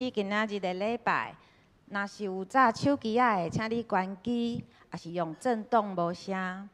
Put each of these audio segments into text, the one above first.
今仔日的禮拜，若是有紮手機仔的，請你關機，抑是用震動無聲。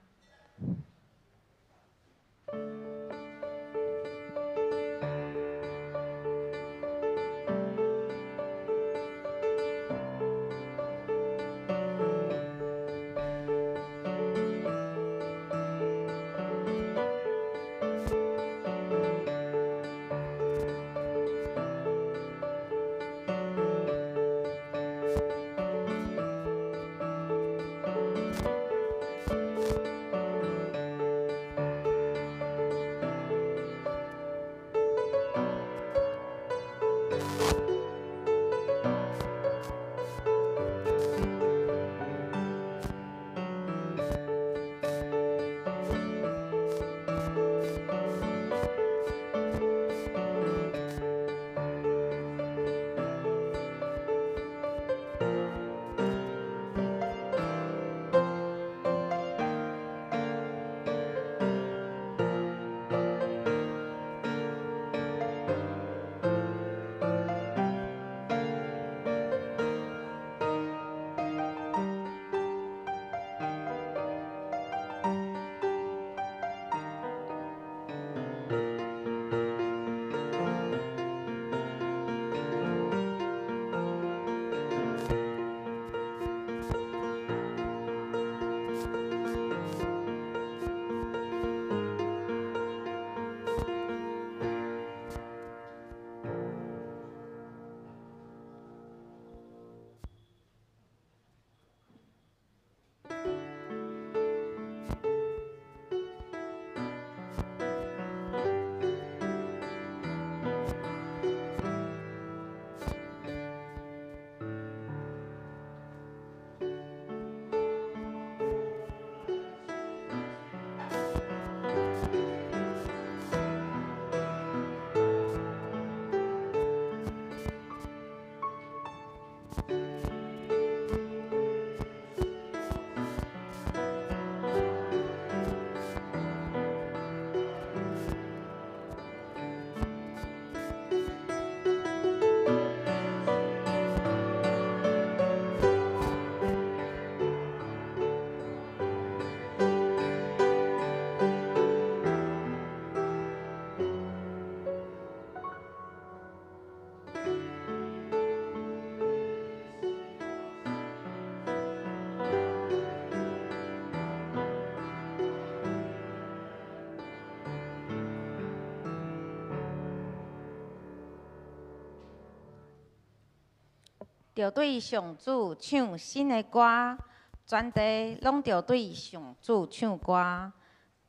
著對上主唱新的歌，全地攏著對上主唱歌，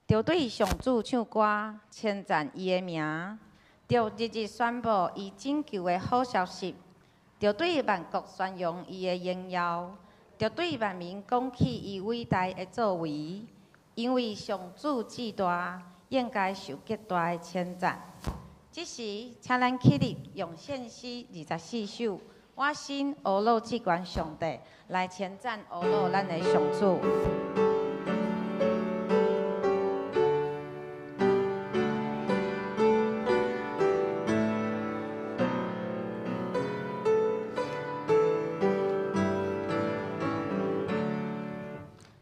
著對上主唱歌，稱讚伊的名，著日日宣布伊拯救的好消息，著對萬國宣揚伊的榮耀，著對萬民講起伊偉大的作為，因為上主至大，應該受極大的稱讚。這時，請咱起立，用獻詩24首。我心呵咾至懸上帝，來稱讚呵咾咱的上主。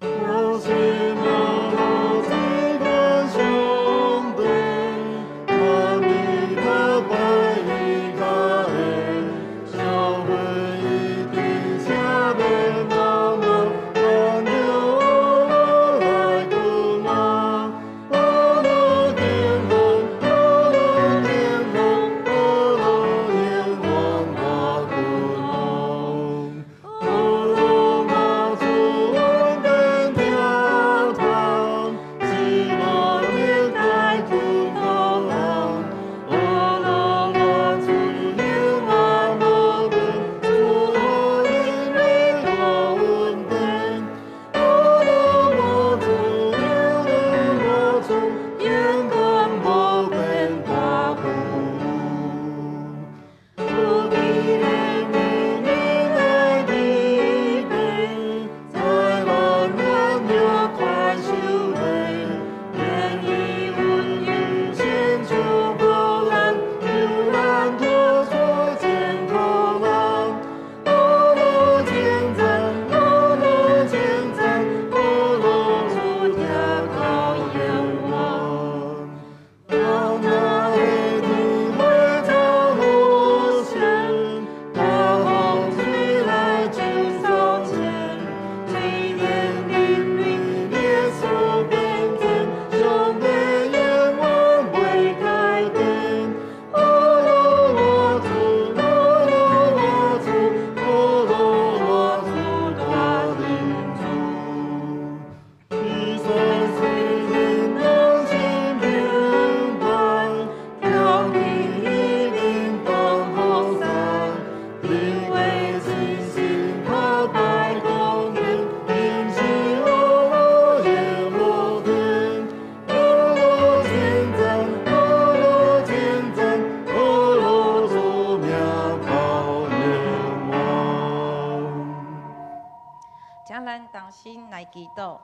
我心呵咾至懸上帝，阿彌陀佛伊卡的，小分一定下面媽媽，咱就請咱同心來祈禱，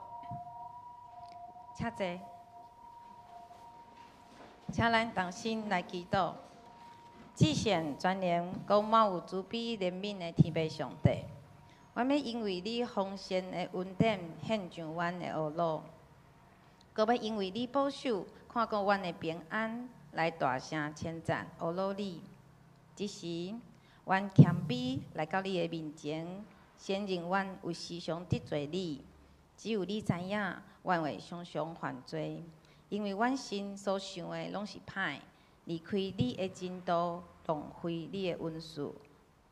請坐。請咱同心來祈禱。至聖全能、閣滿有慈悲憐憫的天父上帝，阮欲因為你豐盛的恩典獻上阮的呵咾，閣欲因為你保守看顧阮的平安，來大聲稱讚呵咾你。這時，阮謙卑來到你的面前，承認阮有時常得罪你，只有你知影，阮會常常犯罪，因為阮心所想的攏是歹，離開你的真道，浪費你的恩賜。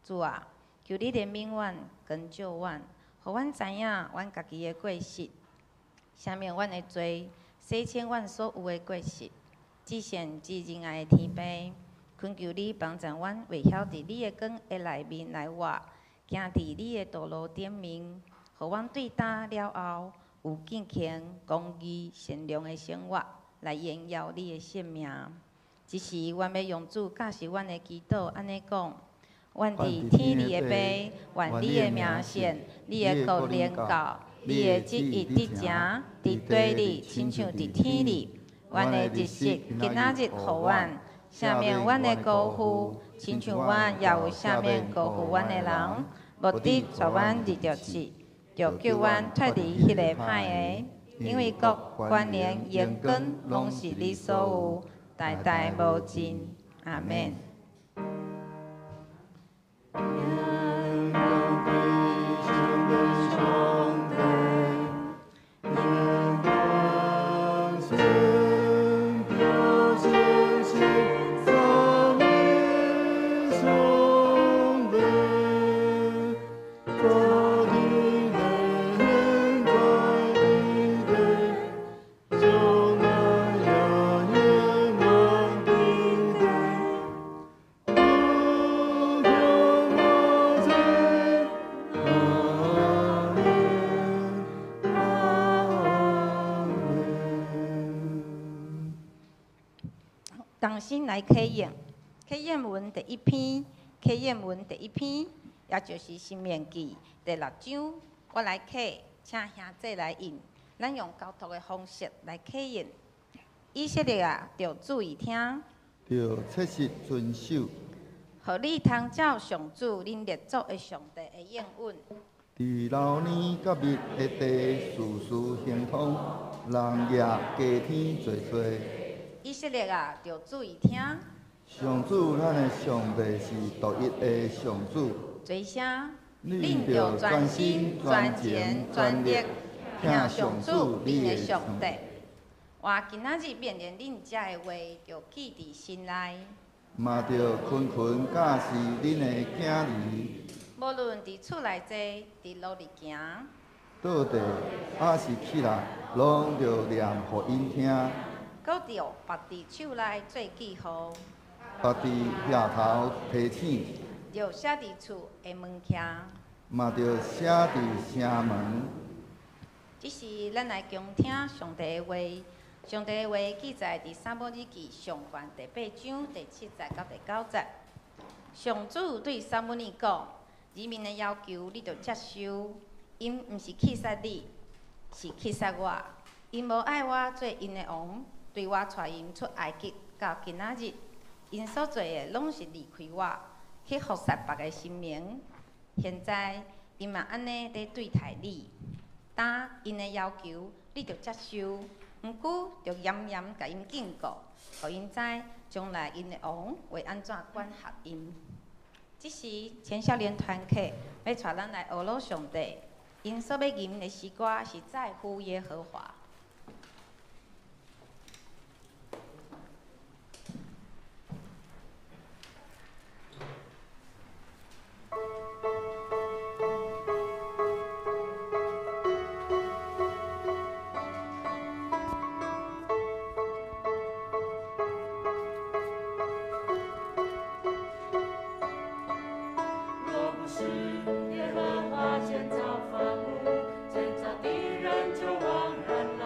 主啊，求你憐憫阮，光照阮，予阮知影阮家己的過失，赦免阮的罪，洗清阮所有的過失。至聖至仁愛的天父，懇求你幫助阮，會曉佇你的光的內面來活，行佇你的道路頂面，予阮對今了後有敬虔、公義、善良的生活，來榮耀你的聖名。這時，阮欲用主教示阮的祈禱，按呢講：阮佇天裡的父，願你的名聖，你的國臨到，你的旨意得成，佇地裡親像佇天裡。阮的日食今仔日予阮，赦免阮的過負，親像阮也有赦免過負阮的人，毋得帶阮入著試，著救阮脫離彼個歹的。因為國、權能、榮光，攏是你所有，代代無盡。阿們。願光歸上的上帝，願光聖表顯現讚美上帝，在天在地，將來也永遠的地。無窮無盡，阿們，阿們。同心來啟應，啟應文第一篇，啟應文第一篇，也就是《申命記》第六章，我來啟，請兄弟來應。咱用交託的方式來啟應。以色列啊，著注意聽，著切實遵守，予你通照上主恁列祖的上帝的應允。佇流年佮密的地，事事亨通，人業加添濟濟。以色列啊，著注意聽，上主咱的上帝是獨一的上主，濟聲，恁著全心、全情、全力疼上主你的上帝。我今仔日命令恁遮的話，著記佇心內。嘛著勤勤教示恁的囝兒，無論佇厝內坐，佇路裡行，倒地抑是起來，攏著念予𪜶聽，閣著縛佇手內做記號，縛佇額頭提醒，著寫佇厝的門徛。嘛著寫佇城門。這時，咱來恭聽上帝的話。上帝的話記載佇撒母耳記上卷第八章第七節到第九節。上主對撒母耳講：人民的要求你著接受，𪜶毋是棄殺你，是棄殺我。𪜶無愛我做𪜶的王，對我帶𪜶出埃及到今仔日，𪜶所做的攏是離開我，去服侍別个神明。現在𪜶嘛按呢咧對待你，今𪜶的要求你著接受，毋過著嚴嚴共𪜶警告，予𪜶知將來𪜶的王會按怎管轄𪜶。這時，青少年團契欲帶咱來呵咾上帝，𪜶所欲吟的詩歌是在乎耶和華。若不是耶和華建造房屋，建造的人就枉然勞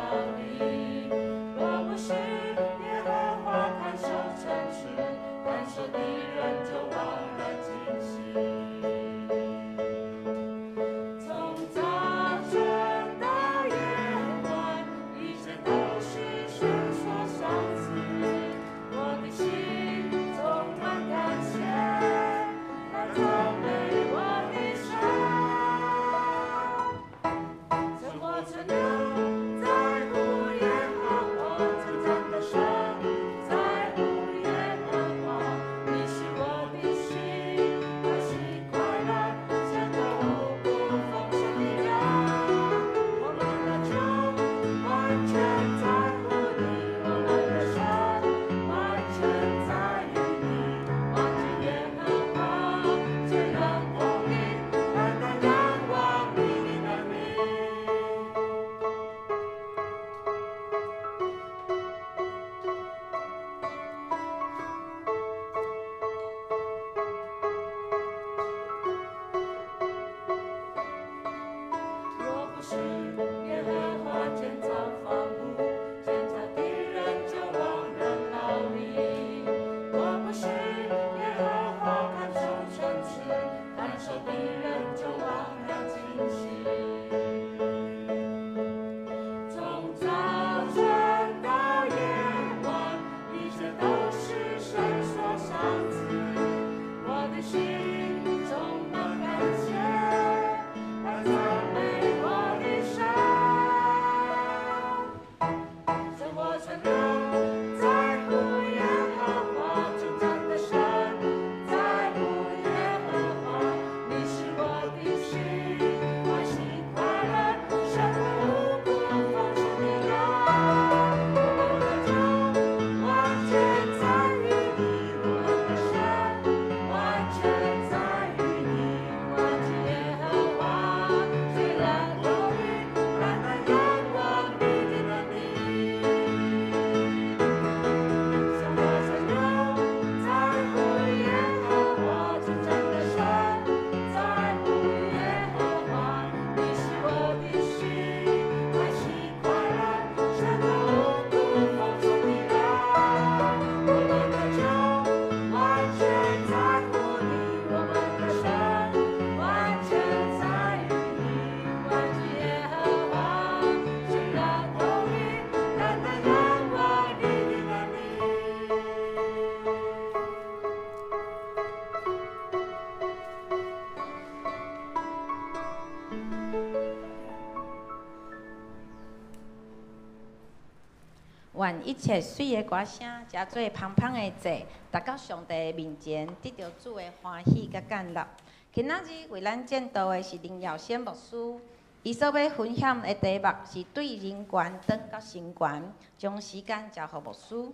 願一切媠的歌聲，成做芳芳的祭，達到上帝的面前，得著主的歡喜佮感納。今仔日為咱證道的是林耀先牧師，伊所欲分享的題目是對人權轉到神權，將時間交予牧師。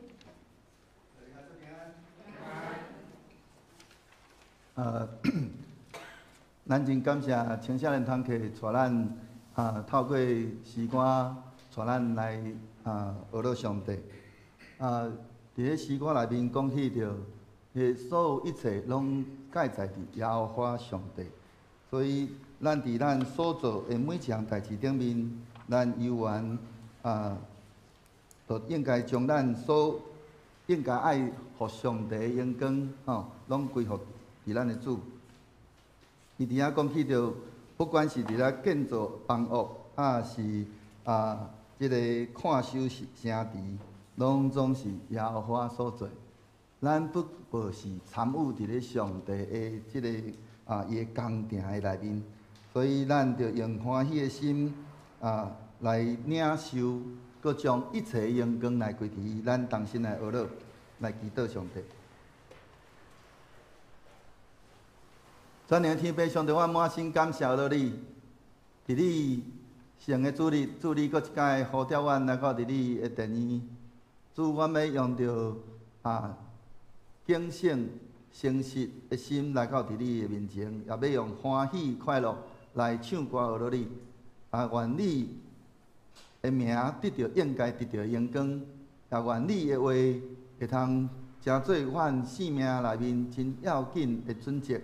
咱真感謝青少年堂客帶咱啊，透過詩歌帶咱來啊學樂上帝。啊，佇咧詩歌內面講起著，彼所有一切攏蓋在佇耶和華上帝。所以，咱佇咱所做的每一項代誌頂面，咱猶原啊，就應該將咱所應該愛予上帝的榮光，吼，攏歸予佇咱的主。伊佇遐講起著，不管是佇咧建造房屋，抑是啊，這個看守城池，攏總是耶和華所做。咱不過是參與佇咧上帝的這個啊，伊的工程的內面，所以咱著用歡喜的心啊來領受，閣將一切榮光來歸佇伊。咱同心來學樂，來祈禱上帝。全能天父上帝，我滿心感謝了你，佇你聖的主日，主你閣一擺呼召阮來到佇你的殿院，主，阮欲用著啊警醒誠實的心來到佇你的面前，也欲用歡喜快樂來唱歌學樂你，啊，願你的名得著應該得著的榮光，也願你的話會通成做阮生命內面真要緊的準則。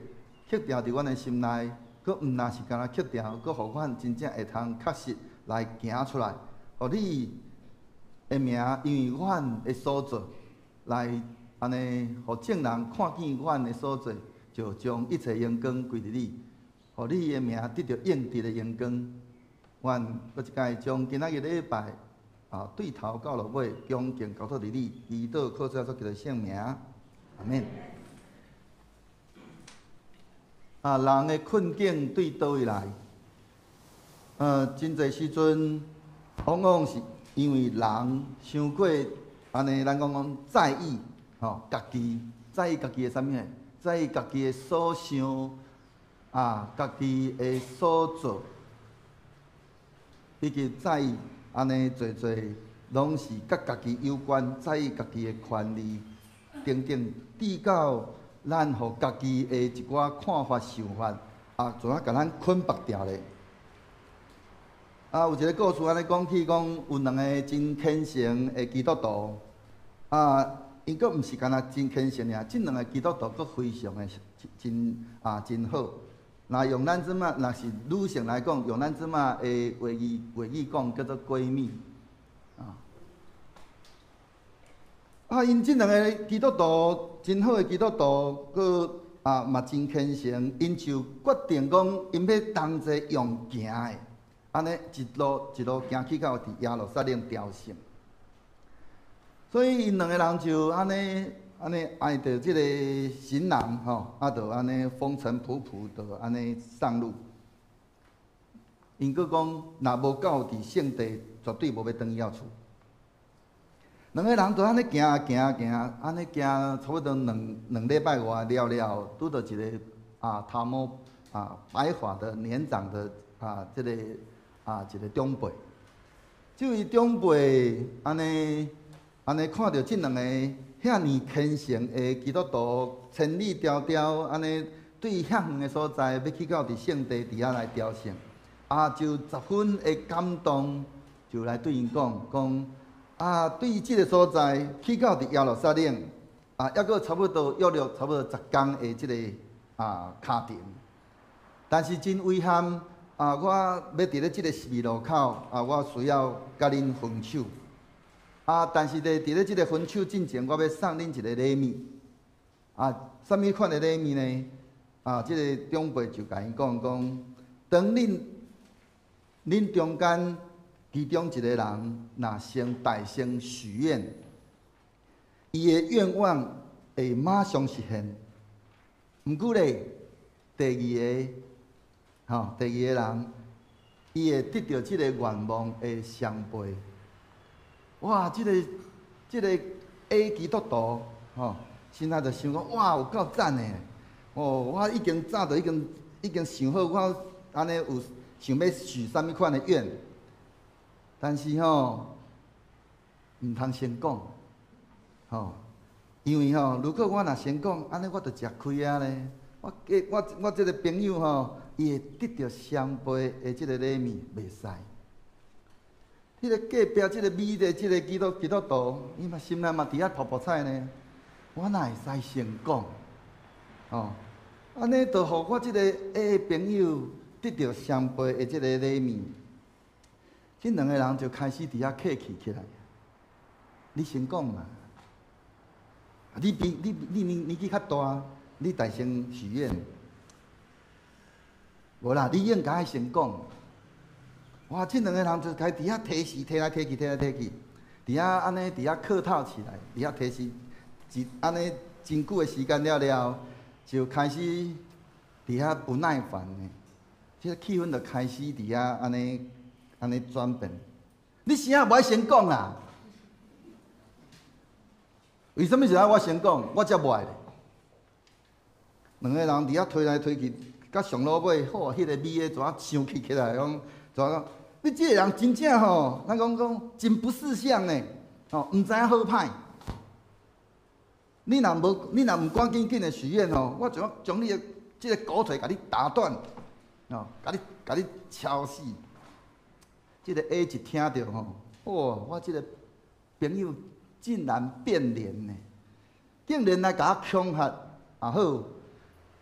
刻牢佇阮的心內，閣毋若是干焦刻牢，閣予阮真正會通確實來行出來，予你的名，因為阮的所做，來按呢，予眾人看見阮的所做，就將一切榮光歸佇你，予你的名得著應得的榮光。阮閣一擺將今仔日禮拜啊，對頭到落尾，恭敬交託佇你，祈禱靠主耶穌基督聖名，阿們。啊，人的困境對佗位來？真濟時陣，往往是因為人傷過按呢，咱講講在意吼，家己在意家己的啥物？在意家己的所想啊，家己的所做，以及在意按呢濟濟，攏是佮家己有關，在意家己的權利等等，直到咱予家己的一寡看法、想法，啊，就啊共咱捆縛牢咧。啊，有一個故事按呢講起，講有兩个真虔誠的基督徒，啊，𪜶閣毋是干焦真虔誠爾，這兩个基督徒閣非常的真啊真好。若用咱這馬，若是女性來講，用咱這馬的話語話語講，叫做閨蜜。啊。啊！𪜶這兩个基督徒真好的基督徒，閣啊嘛真虔誠，𪜶就決定講，𪜶欲同齊用行的，按呢一路一路行去到佇耶路撒冷朝聖。所以𪜶兩个人就按呢按呢愛著這個行囊吼，啊，就按呢風塵僕僕，就按呢上路。𪜶閣講，若無到佇聖地，絕對無欲轉去到厝。兩个人就按呢行行行，按呢行差不多兩兩禮拜外了了，拄著一个啊頭毛啊白髮的年長的啊這个啊一个長輩。這位長輩按呢按呢看著這兩个遐爾虔誠的基督徒，千里迢迢按呢對遐遠的所在，欲去到佇聖地佇遐來朝聖，啊就十分的感動，就來對𪜶講講。啊，對這个所在去到佇耶路撒冷，啊，猶閣差不多約略差不多十工的這个啊跤程。但是真遺憾，啊，我欲佇咧這个十字路口，啊，我需要共恁分手。啊，但是咧，佇咧這个分手進前，我欲送恁一个禮物。啊，啥物款的禮物呢？啊，這个長輩就共𪜶講講，當恁恁中間其中一个人若先大聲許願，伊的願望會馬上實現。毋過咧，第二个，吼，第二个人，伊會得著這个願望的雙倍。哇，這个這个 A 基督徒吼，心內就想講：哇，有夠讚的！哦，我已經早就已經想好，我按呢有想欲許啥物款的願，但是吼，毋通先講，吼，因為吼，如果我若先講，按呢我就食虧啊咧。我我我這个朋友吼，伊會得著雙倍的這个禮物，袂使。彼个隔壁這个 B 的這个基督徒，伊嘛心內嘛佇遐噗噗菜呢。我哪會使先講？吼，按呢就予我這个 A 朋友得著雙倍的這个禮物。這兩个人就開始佇遐客氣起來。你先講嘛。你比你你年年紀較大，你代先許願。無啦，你應該愛先講。哇！這兩个人就開佇遐提示，提來提去，提來提去，佇遐按呢，佇遐客套起來，佇遐提示，一按呢真久的時間了了，就開始佇遐不耐煩的，這个氣氛就開始佇遐按呢按呢轉變。你啥無愛先講啦？為啥物是愛我先講？我才無愛咧。兩个人佇遐推來推去，到上落尾，好，彼个 B 的怎啊生氣起來，講怎講？你這个人真正吼，咱講講真不識相呢，吼，毋知影好歹。你若無，你若毋趕緊緊的許願吼，我就要將你的這个狗腿共你打斷，吼，共你敲死。這个 A 一聽著吼，哇！我這个朋友竟然變臉呢，竟然來共我恐嚇，也好，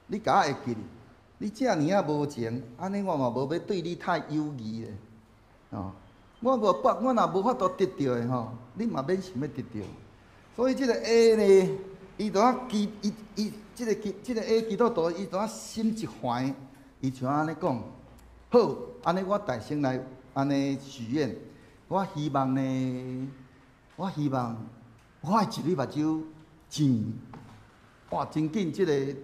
你共我會記哩，你遮爾仔無情，按呢我嘛無欲對你太友誼咧，哦，我無法，我若無法度得著的吼，你嘛免想欲得著。所以這个 A 呢，伊就啊基伊伊這个基這个 A 基督徒，伊就啊心一橫，伊就按呢講，好，按呢我代先來按呢許願，我希望呢，我希望我的一蕊目睭青，哇，真緊這个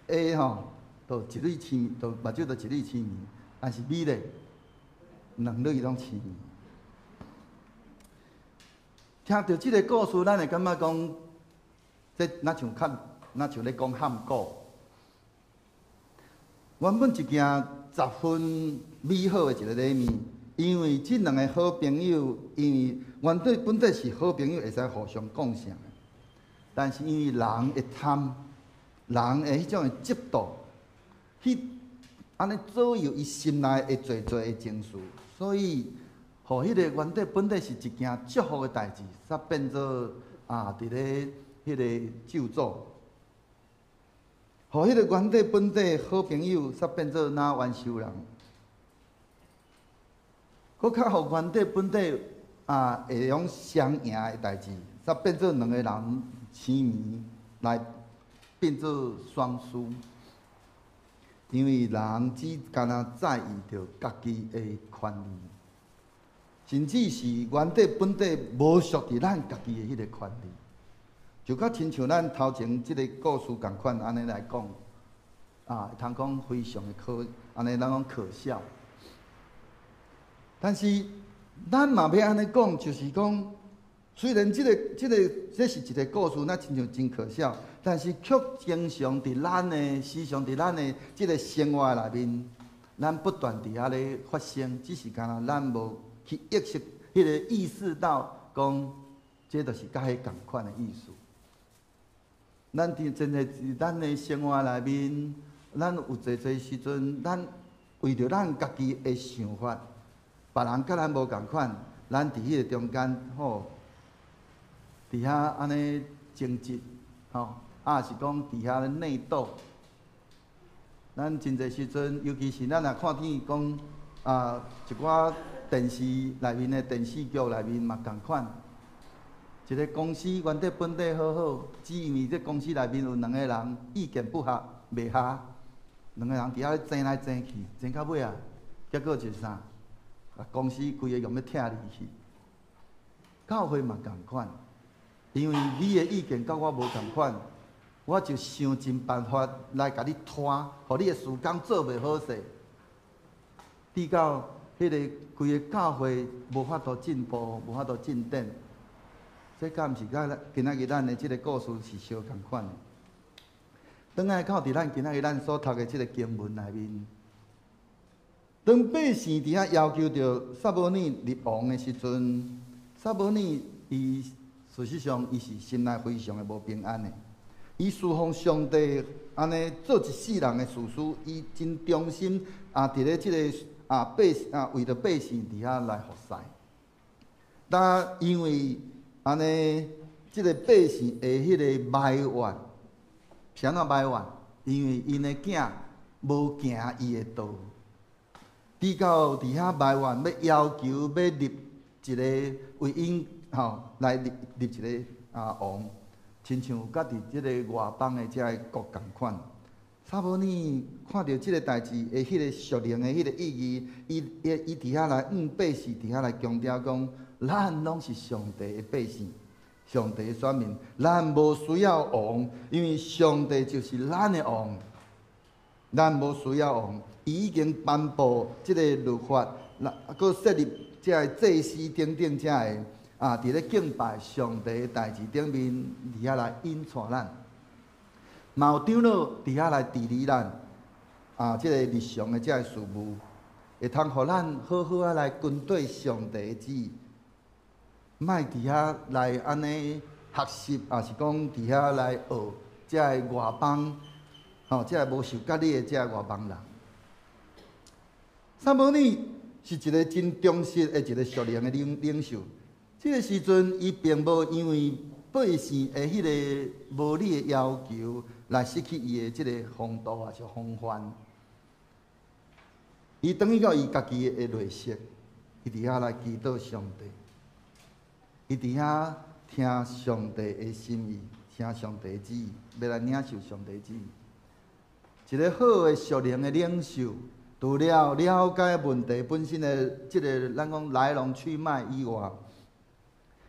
A 吼，就一蕊青，就目睭就一蕊青，但是 B 咧，兩蕊攏青。聽著這个故事，咱會感覺講，這若像較，若像咧講譀古。原本一件十分美好的一个禮物，因為這兩個好朋友，因為原底本底是好朋友，會使互相貢獻的。但是因為人會貪，人的彼種的嫉妒，去按呢左右伊心內的濟濟的情緒，所以，予彼個原底本底是一件祝福的代誌，煞變做啊，佇咧彼個咒詛。予彼個原底本底好朋友，煞變做若冤仇人。閣較予原底本底啊會用雙贏的代誌，煞變做兩個人生命來變做雙輸。因為人只干焦在意著家己的權利，甚至是原底本底無屬佇咱家己的彼个權利，就較親像咱頭前這个故事仝款按呢來講，啊，會通講非常的可，按呢咱講可笑。但是咱嘛欲按呢講，就是講，雖然這个、這个、這是一个故事，咱親像真可笑，但是卻經常佇咱的思想，佇咱的這个生活內面，咱不斷佇遐咧發生，只是干焦咱無去意識，彼个意識到講，這就是佮彼仝款的意思。咱佇真濟佇咱的生活內面，咱有濟濟時陣，咱為著咱家己的想法，別人佮咱無仝款，咱佇彼個中間吼，佇遐按呢爭執，吼，啊是講佇遐咧內鬥。咱真濟時陣，尤其是咱若看見講啊，一寡電視內面的電視劇內面嘛仝款，一个公司原底本底好好，只因為這公司內面有兩個人意見不合，袂合，兩個人佇遐咧爭來爭去，爭到尾啊，結果就是啥？啊，公司規个用欲拆離去。教會嘛仝款，因為你的意見佮我無仝款，我就想盡辦法來共你拖，予你的事工做袂好勢，直到彼个規个教會無法度進步，無法度進展。這敢毋是佮今仔日咱的這个故事是相仝款的？轉來到佇咱今仔日咱所讀的這个經文內面，當百姓佇遐要求著撒母耳立王的時陣，撒母耳伊事實上伊是心內非常的無平安的。伊侍奉上帝按呢做一世人的士師，伊真忠心啊！佇咧這个啊百啊為著百姓佇遐來服侍。但因為按呢，這个百姓的彼个埋怨，是按怎埋怨？因為𪜶的囝無行伊的道，直到佇遐埋怨，欲要求欲立一个為𪜶吼來立立一个啊王，親像佮佇這个外邦的這个國仝款。撒母耳看著這个代誌的彼個屬靈的彼个意義，伊伊伊佇遐來向百姓佇遐來強調講，咱攏是上帝的百姓，上帝的選民，咱無需要王，因為上帝就是咱的王。咱無需要王，伊已經頒布這个律法，閣設立這个祭司等等這个啊，佇咧敬拜上帝的代誌頂面，佇遐來引帶咱。嘛有長老佇遐來治理咱，啊，這个日常的這个事務，會通予咱好好仔來跟綴上帝的旨意，莫佇遐來按呢學習，抑是講佇遐來學這个外邦，吼，這个無受割禮的這个外邦人。撒母耳是一个真忠實的一个屬靈的領領袖。這个時陣，伊並無因為百姓的彼个無理的要求來失去伊的這个風度，抑是風範。伊轉去到伊家己的內室，伊佇遐來祈禱上帝，伊佇遐聽上帝的心意，聽上帝的旨意，欲來領受上帝旨意。一个好的屬靈的領袖，除了了解問題本身的這个咱講來龍去脈以外，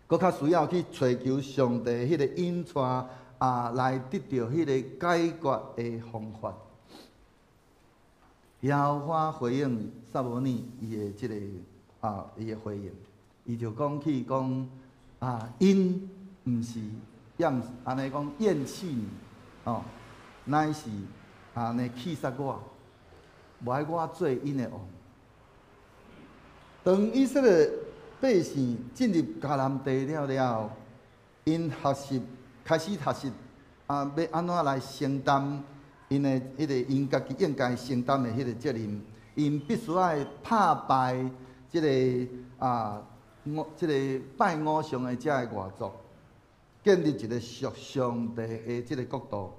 閣較需要去揣求上帝彼个引帶啊，來得著彼个解決的方法。耶和華回應撒母耳伊的這个啊，伊的回應，伊就講去講啊，𪜶毋是厭按呢講厭棄你，哦，乃是按呢棄殺我，無愛我做𪜶的王。當以色列百姓進入迦南地了了後，𪜶學習開始學習啊，欲按怎來承擔𪜶的彼个𪜶家己應該承擔的彼个責任。𪜶必須愛拍敗這个啊，偶這个拜偶像的這个外族，建立一个屬上帝的這个國度。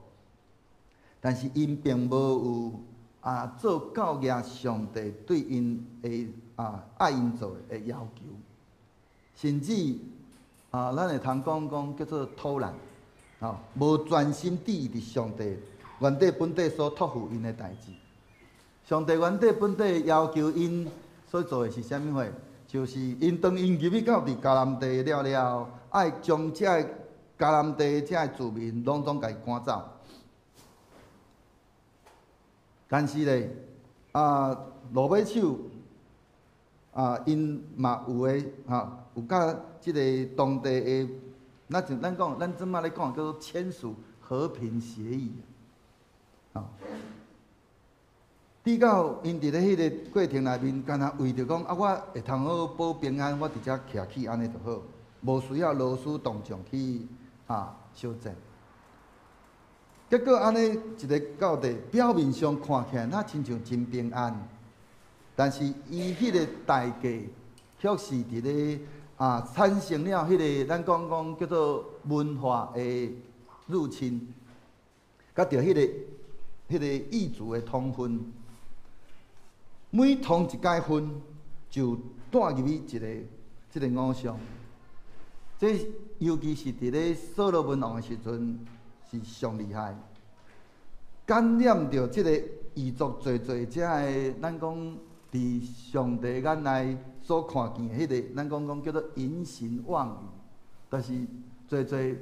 但是𪜶並無有啊做到額上帝對𪜶的啊愛𪜶做的要求，甚至啊，咱會通講講叫做偷懶，吼，無專心致意佇上帝原底本底所託付𪜶的代誌。上帝原底本底要求𪜶所做的是啥物貨？就是𪜶當𪜶入去到佇迦南地了了，愛將這个迦南地這个住民攏總共伊趕走。但是咧，啊，落尾手，啊，𪜶嘛有的吼，有佮這个當地的，咱就咱講，咱這擺咧講叫做簽署和平協議，吼。直到𪜶佇咧彼个過程內面，敢若為著講啊，我會通好保平安，我直接徛起按呢就好，無需要勞師動眾去啊相戰。結果按呢一个到底表面上看起來，若親像真平安，但是伊彼个代價，卻是佇咧啊產生了彼个咱講講叫做文化的入侵，佮著彼个異族的通婚，每通一擺婚，就帶入去一個這个偶像。這尤其是佇咧所羅門王的時陣是上厲害，感染著這个異族濟濟這个，咱講佇上帝眼內所看見的彼个，咱講講叫做淫行妄語，但是濟濟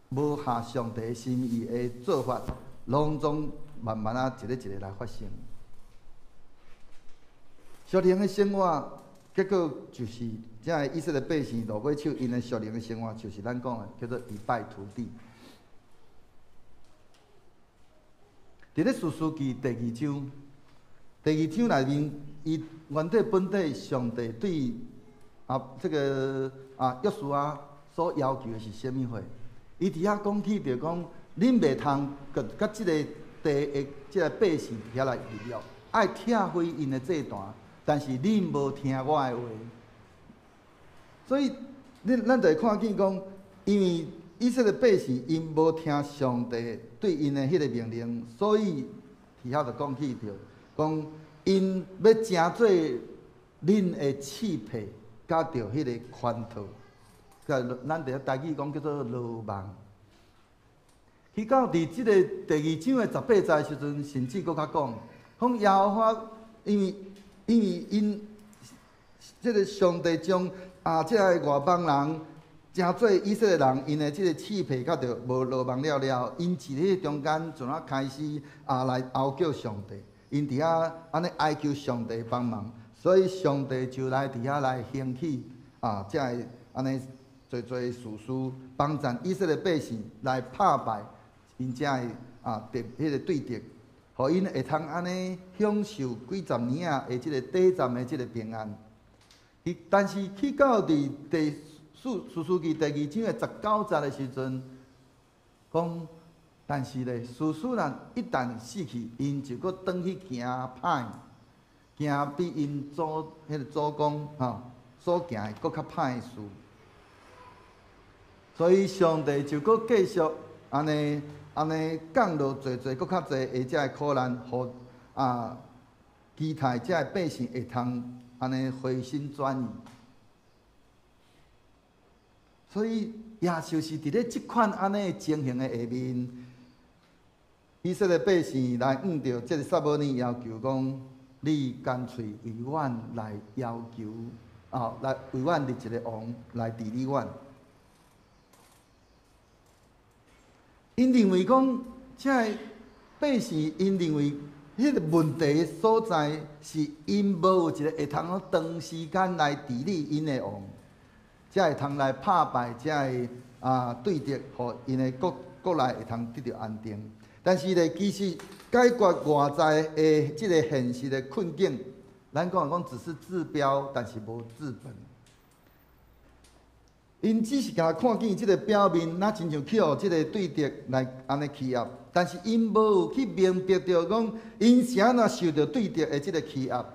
無合上帝心意的做法，攏總慢慢仔一个一个來發生。屬靈的生活結果就是遮个以色列百姓落尾手，𪜶的屬靈的生活就是咱講的叫做一敗塗地。佇咧士師記第二章，第二章內面，伊原底本底上帝對這個約書亞所要求的是啥物貨？伊佇遐講起著講，恁袂通佮佮這個地的這個百姓佇遐來立約，愛拆毀𪜶的祭壇。但是恁無聽我的話，所以恁咱就會看見講，因為以色列百姓𪜶無聽上帝對𪜶的彼個命令，所以佇遐就講起著，講𪜶欲成做恁的刺帕，佮著彼個圈套，佮咱佇遐台語講叫做羅網。去到佇這個第二章的18節的時陣，甚至閣較講，講耶和華因為𪜶這個上帝將這个外邦人成做以色列人，𪜶的這個刺帕佮著無羅網了了，𪜶佇彼個中間就怎開始來哀叫上帝，𪜶佇遐按呢哀求上帝幫忙，所以上帝就來佇遐來興起這个按呢濟濟士師幫贊以色列百姓來拍敗𪜶遮个敵彼個對敵。予𪜶會通按呢享受幾十年的這個短暫的這個平安。但是去到佇第四士師記第二章的19節的時陣，講，但是咧，士師人一旦死去，𪜶就閣轉去行歹，行比𪜶祖彼個祖公吼所行的閣較歹的事。所以上帝就閣繼續按呢。按呢降落濟濟閣較濟的遮个苦難，予期待遮个百姓會通按呢回心轉意。所以也就是佇咧這款按呢情形的下面，以色列百姓來向著這个撒母耳要求講：你乾脆為阮來要求，來為阮立一个王來治理阮。𪜶認為講，這个百姓𪜶認為，彼個問題所在是𪜶無有一個會通長時間來治理𪜶的王，才會通來拍敗這个對敵，予𪜶的國國內會通得著安定。但是咧，其實解決外在的這个現實的困境，咱講講只是治標，但是無治本。𪜶只是共看見這个表面，若親像去予這个對敵來按呢欺壓，但是𪜶無有去明白著講，𪜶是按怎受著對敵的這个欺壓，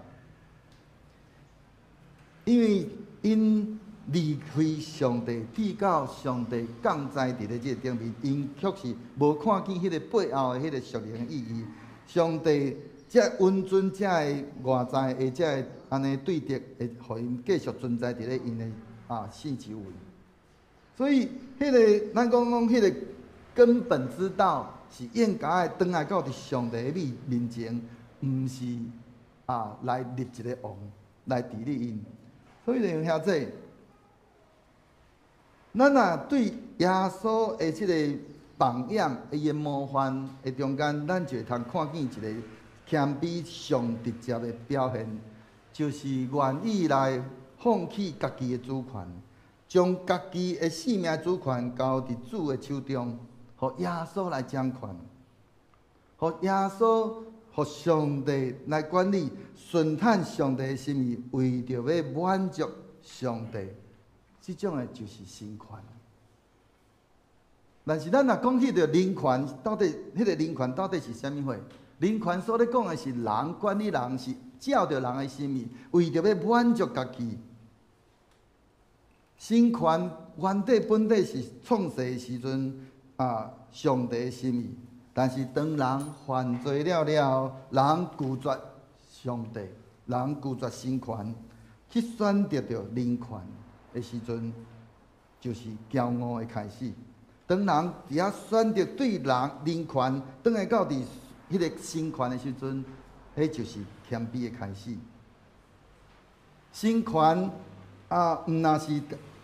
因為𪜶離開上帝，至到上帝降災佇咧這个頂面，𪜶卻是無看見彼個背後的彼個屬靈意義。上帝才允准這个外在的這个按呢對敵，會予𪜶繼續存在佇咧𪜶的四周圍。所以，彼个咱講講，彼个根本之道是應該愛轉來到佇上帝的面前，毋是來立一个王來治理𪜶。所以，弟兄姊，咱若對耶穌的這个榜樣、伊的模範的中間，咱就會通看見一个謙卑上直接的表現，就是願意來放棄家己的主權。將家己的性命主權交佇主的手中，予耶穌來掌權，予耶穌、予上帝來管理，順趁上帝的心意，為著欲滿足上帝，這種的就是神權。但是咱若講起著人權，到底彼個人權到底是啥物貨？人權所咧講的是人管理人，是照著人的心意，為著欲滿足家己。神權原底本底是創世的時陣上帝的心意，但是當人犯罪了了，人拒絕上帝，人拒絕神權，去選擇著人權的時陣，就是驕傲的開始。當人佇遐選擇對人人權，轉來到佇彼个神權的時陣，彼就是謙卑的開始。神權毋若是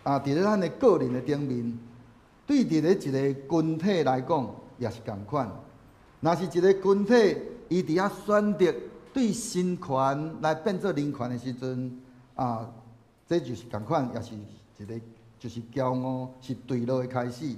佇咧咱的個人的頂面，對佇咧一个群體來講也是仝款。若是一个群體，伊佇遐選擇對神權來變做人權的時陣，這就是仝款，也是一个就是驕傲，是墜落的開始。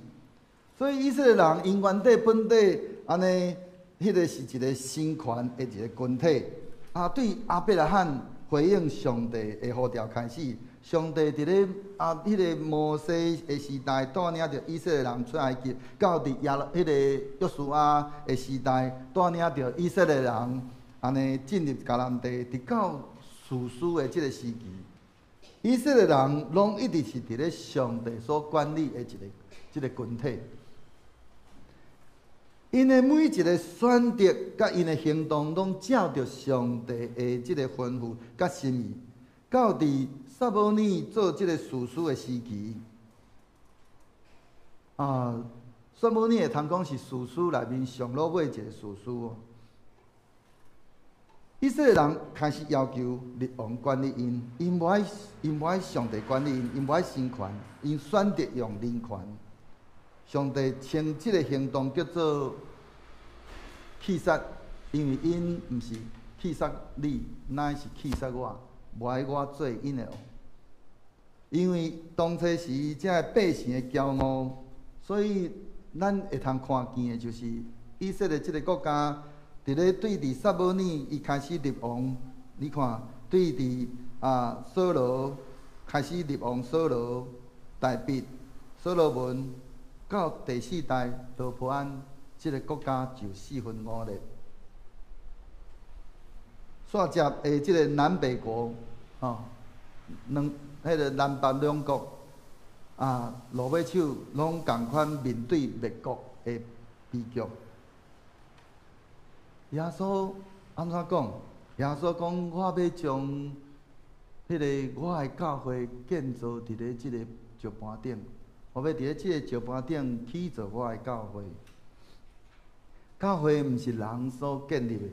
所以以色列人𪜶原底本底按呢，彼個是一個神權的一個群體。啊，對亞伯拉罕回應上帝的呼召開始，上帝佇咧啊，彼個摩西的時代帶領著以色列人出埃及，到佇耶彼個約書亞的時代帶領著以色列人按呢進入迦南地，直到士師的這個時期，以色列人攏一直是佇咧上帝所管理的一个這个群體。𪜶的每一个選擇佮𪜶的行動，攏照著上帝的這个吩咐佮心意。到佇撒母耳做這个士師的時期，啊，撒母耳會通講是士師內面上落尾一個士師哦。以色列人開始要求立王管理𪜶，𪜶無愛，𪜶無愛上帝管理𪜶，𪜶無愛神權，𪜶選擇用人權。上帝稱這个行動叫做棄殺，因為𪜶毋是棄殺你，乃是棄殺我，無愛我做𪜶的王。因為當初時這个百姓的驕傲，所以咱會通看見的就是以色列這个國家，佇咧對佇撒母耳伊開始立王，你看對佇啊掃羅開始立王，掃羅、大衛、所羅門，到第四代羅波安，這个國家就四分五裂。煞接的這个南北國，吼，兩彼个南北兩國啊，落尾手攏仝款面對滅國的悲劇。耶穌按怎講？耶穌講：我欲將彼个我的教會建造佇咧這个石盤頂，我欲佇咧這個石盤頂起造我的教會。教會毋是人所建立的，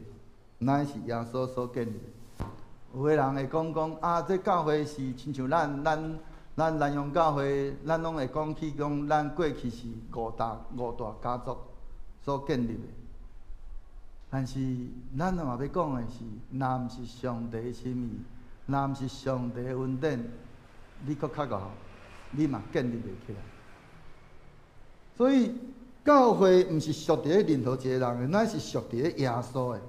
乃是耶穌所建立的。有的人會講講啊，這教會是親像咱咱咱南洋教會，咱攏會講起講，咱過去是五大家族所建立的。但是咱嘛欲講的是，若毋是上帝的心意，若毋是上帝的恩典，你閣較𠢕，你嘛建立袂起來。所以教會毋是屬佇咧任何一個人的，乃是屬佇咧耶穌的。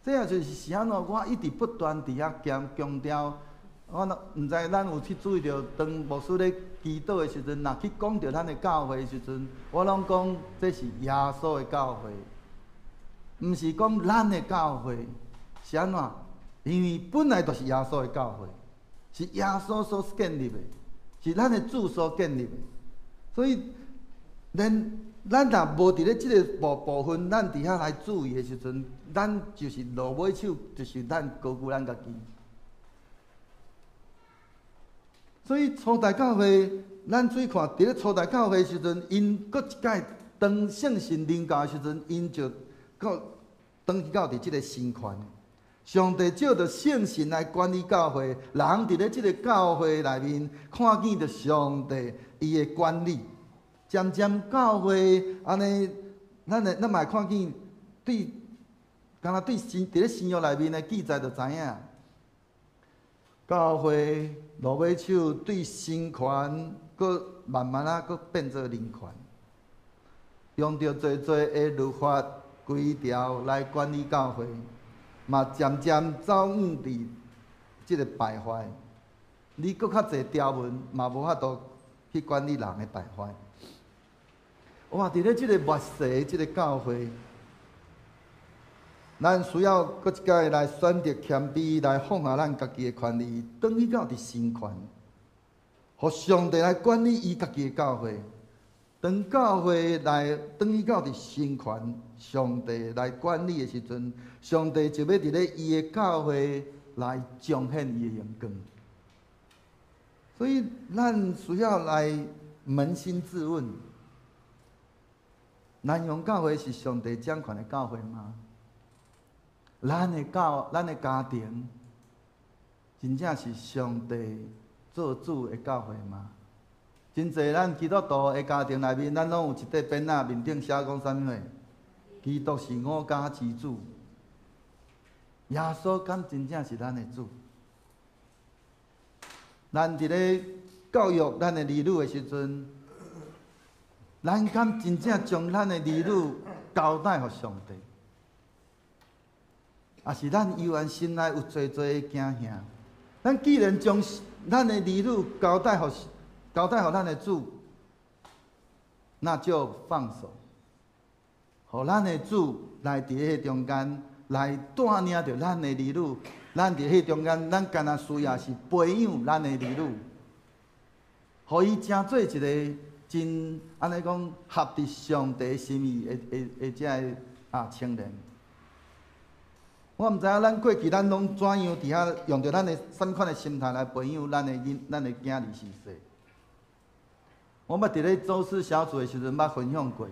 這也就是是按怎，我一直不斷佇遐強強調。我若毋知咱有去注意著，當牧師咧祈禱的時陣，若去講著咱的教會的時陣，我攏講這是耶穌的教會，毋是講咱的教會。是按怎？因為本來就是耶穌的教會，是耶穌所建立的，是咱的主所建立的。所以，連咱若無佇咧這个部分，咱佇遐來注意的時陣，咱就是落尾手，就是咱高估咱家己。所以初代教會，咱注意看，佇咧初代教會時陣，𪜶閣一擺當聖神臨到的時陣，𪜶就閣轉去到佇這个神權。上帝藉著聖神來管理教會，人佇咧這个教會內面看見著上帝伊的管理。漸漸教會按呢，咱會咱嘛會看見對，敢若對新佇咧新約內面的記載就知影，教會落尾手對神權，閣慢慢仔閣變做人權，用著濟濟的律法規條來管理教會，嘛漸漸走向佇這个敗壞。你閣較濟條文，嘛無法度去管理人的敗壞。哇！佇咧這个末世的這个教會，咱需要閣一擺來選擇謙卑，來放下咱家己的權利，轉去到佇神權，予上帝來管理伊家己的教會。當教會來轉去到佇神權，上帝來管理的時陣，上帝就欲佇咧伊的教會來彰顯伊的榮光。所以，咱需要來捫心自問：南洋教會是上帝掌權的教會嗎？咱的教，咱的家庭，真正是上帝做主的教會嗎？真濟咱基督徒的家庭內面，咱攏有一塊匾仔，面頂寫講啥物話？基督是我家之主，耶穌敢真正是咱的主？咱佇咧教育咱的兒女的時陣，咱敢真正將咱的兒女交代予上帝？抑是咱猶原心內有濟濟的驚嚇？咱既然將咱的兒女交代予咱的主，那就放手，予咱的主來佇彼中間來帶領著咱的兒女。咱佇彼中間，咱敢若需要是培養咱的兒女，予伊成做一個真按呢講合佇上帝心意的這个青年。我毋知影咱過去咱攏怎樣佇遐用著咱的啥物款的心態來培養咱的囝兒序細。我捌佇咧周四小組的時陣捌分享過。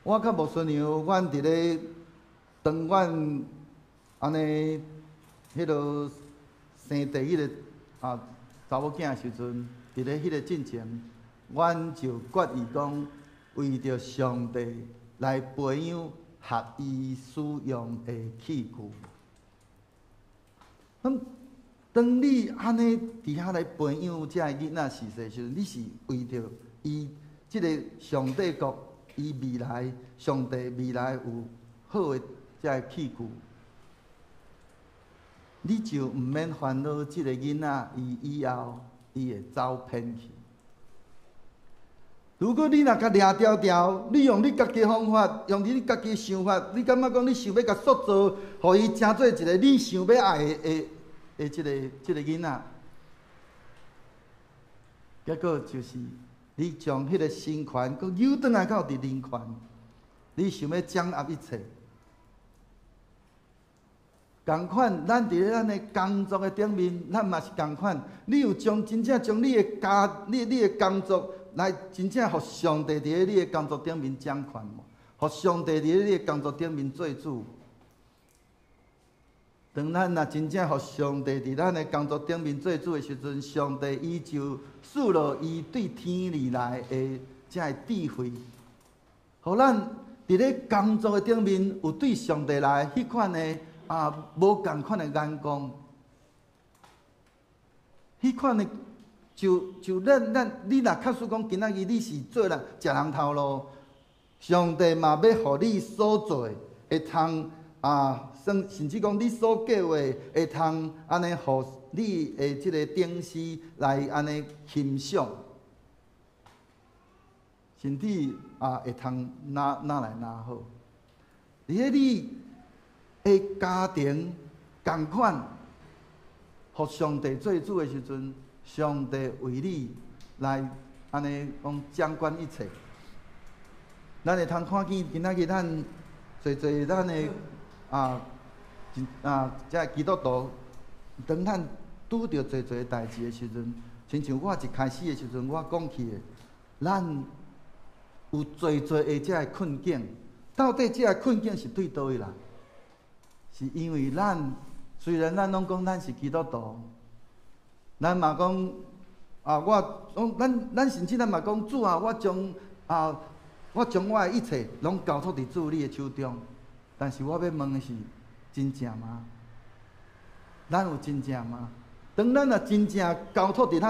我佮牧師娘，阮佇咧當阮按呢，彼落生第一个查某囝的時陣，佇咧彼个進前，阮就決意講，為著上帝來培養合伊使用的器具。咁當你按呢佇遐來培養這个囡仔序細時陣，你是為著伊這个上帝國，伊未來上帝未來有好的這个器具，你就毋免煩惱這个囡仔伊以後伊會走偏去。如果你若共掠牢牢，你用你家己方法，用你家己想法，你感覺講你想欲共塑造，予伊成做一個你想欲愛的這个囡仔，結果就是你將彼個神權閣扭轉來到佇人權，你想欲掌握一切。仝款，咱佇咧咱的工作的頂面，咱嘛是仝款。你有將真正將你的家、你的工作來真正予上帝佇咧你的工作頂面掌權無？予上帝佇咧你的工作頂面做主。當咱若真正予上帝佇咱的工作頂面做主的時陣，上帝伊就賜落伊對天而來的這个智慧，予咱佇咧工作的頂面有對上帝來彼款的無仝款的眼光，彼款的就咱你若確實講今仔日你是做人食人頭路，上帝嘛欲予你所做的會通甚至講你所計畫會通按呢予你的這个頂司來按呢欣賞，甚至會通哪哪來哪好。佇咧你的家庭仝款，予上帝做主的時陣，上帝為你來按呢講掌管一切。咱會通看見今仔日咱濟濟咱的這基督徒，當咱拄著濟濟代誌的時陣，親像我一開始的時陣，我講起的，咱有濟濟的這个困境，到底這个困境是對佗位來？是因為咱雖然咱攏講咱是基督徒，咱嘛講我講咱甚至咱嘛講主啊，我將我的一切攏交託佇主你的手中。但是我欲問的是，真正嗎？咱有真正嗎？當咱若真正交託佇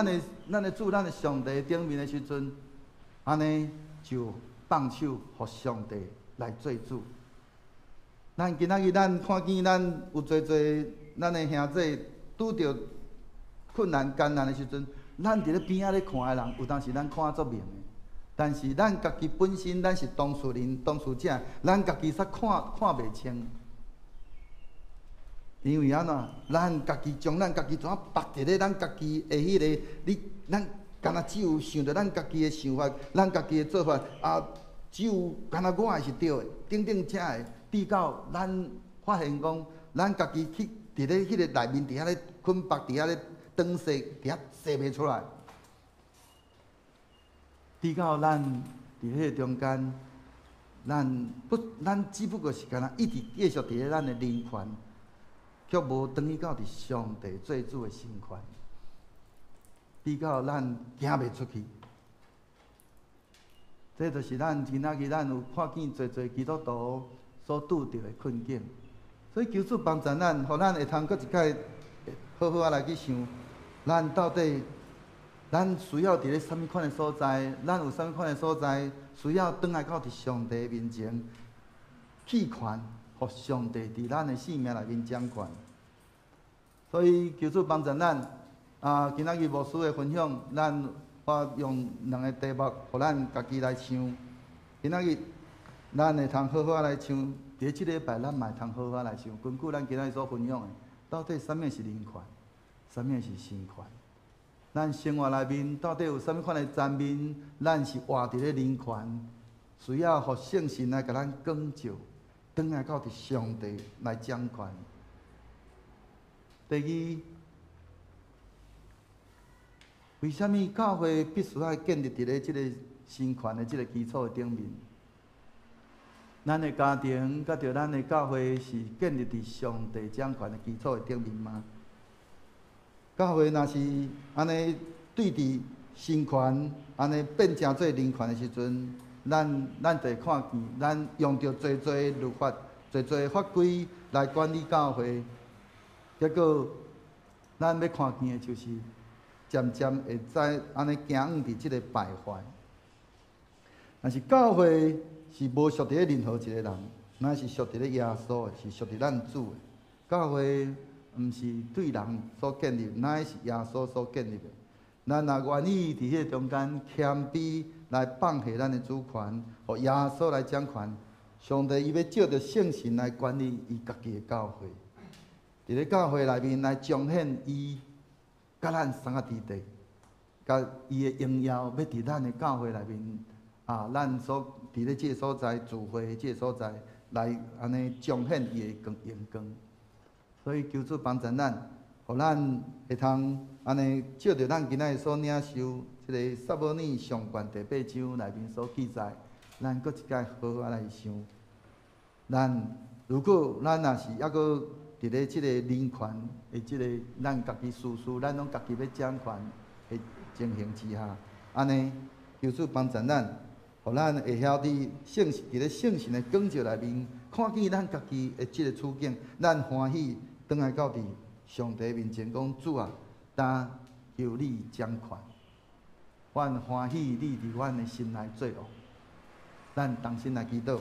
咱的主、咱的上帝頂面的時陣，按呢就放手予上帝來做主。咱今仔日咱看見咱有濟濟咱的兄弟拄著困難艱難的時陣，咱佇咧邊仔咧看的人，有當時咱看足明的。但是咱家己本身，咱是當事人、當事者，咱家己煞看袂清。因為按怎，咱家己將咱家己怎縛佇咧咱家己的彼个，你咱敢若只有想著咱家己的想法，咱家己的做法，只有敢若我的是對的，等等這个，直到咱發現講，咱家己去佇咧彼個內面佇遐咧捆縛，佇遐咧裝勢，佇遐踅袂出來。直到咱佇彼個中間，咱只不過是敢若一直繼續佇咧咱的人權，卻無轉去到佇上帝做主的神權，直到咱行袂出去。這就是咱今仔日咱有看見濟濟基督徒所拄著的困境。所以求主幫助咱，予咱會通閣一擺好好仔來去想，咱到底咱需要佇咧啥物款的所在？咱有啥物款的所在需要轉來到佇上帝面前棄權，予上帝佇咱的生命內面掌權。所以求主幫助咱。啊，今仔日牧師的分享，咱我用兩个題目，予咱家己來想。今仔日咱會通好好仔來想，佇咧這禮拜咱嘛會通好好仔來想。根據咱今仔日所分享的，到底啥物是人權，啥物是神權？咱生活內面到底有啥物款的層面，咱是活佇咧人權，需要予聖神來共咱光照，轉來到佇上帝來掌權。第二，為啥物教會必須愛建立佇咧這個神權的這個基礎的頂面？咱的家庭佮著咱的教會是建立佇上帝掌權的基礎的頂面嗎？教會若是按呢對佇神權按呢變成做人權的時陣，咱就會看見，咱用著濟濟律法、濟濟法規來管理教會，結果咱欲看見的就是漸漸會知按呢行向佇這个敗壞。但是教會是無屬佇咧任何一個人，乃是屬佇咧耶穌的，是屬佇咱主的。教會毋是對人所建立，乃是耶穌所建立的。咱若願意佇彼个中間謙卑來放下咱的主權，予耶穌來掌權，上帝伊欲藉著聖神來管理伊家己的教會，佇咧教會內面來彰顯伊佮咱三个弟弟，佮伊的榮耀，欲佇咱的教會內面啊，咱所佇咧這个所在聚會這个所在來按呢彰顯伊的光榮光。所以求主幫助咱，予咱會通按呢照著咱今仔日所領受這个撒母耳上卷第八章內面所記載，咱閣一擺好好來想。咱如果咱若是猶閣佇咧這个人權的這个咱家己事事，咱攏家己欲掌權的情形之下，按呢求主幫助咱，予咱會曉佇聖佇咧聖神的光照內面，看見咱家己的這个處境，咱歡喜轉來到佇上帝面前講：主啊，焦求你掌權，阮歡喜你佇阮的心內做王。咱同心來祈禱。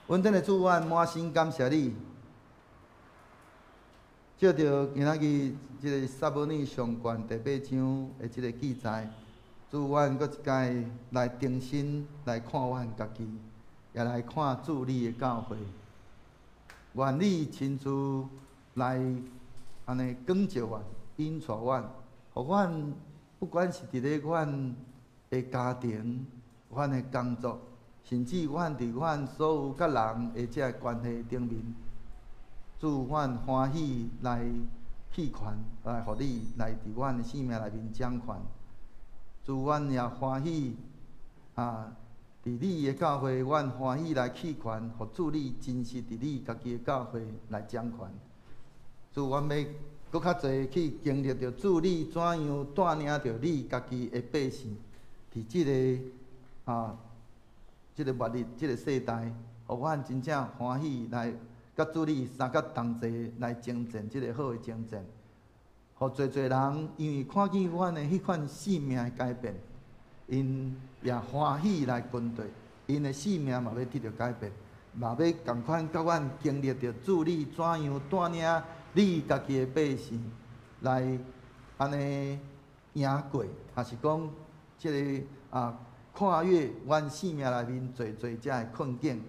恩典的主，阮滿心感謝你，借著今仔日這个撒母耳上卷第八章的這个記載，主，阮閣一擺來重新來看阮家己，也來看主你的教會。願你親自來按呢光照阮、引帶阮，予阮不管是佇咧阮的家庭、阮的工作，甚至阮佇阮所有佮人的這个關係頂面，主，阮歡喜來棄權，來予你來佇阮的生命內面掌權。主，阮也歡喜啊！佇你的教會，阮歡喜來棄權，予主你真實佇你家己的教會來掌權。主，阮欲閣較濟去經歷著主你怎樣帶領著你家己的百姓，佇這个啊，這个末日，這个世代，予阮真正歡喜來佮主你相佮同齊來征戰這个好的征戰，予濟濟人因為看見阮的彼款生命的改變，𪜶也歡喜來跟隨，𪜶的生命嘛欲得著改變，嘛欲仝款佮阮經歷著主你怎樣帶領你家己的百姓來按呢贏過，抑是講這个啊跨越阮生命內面濟濟這个困境，予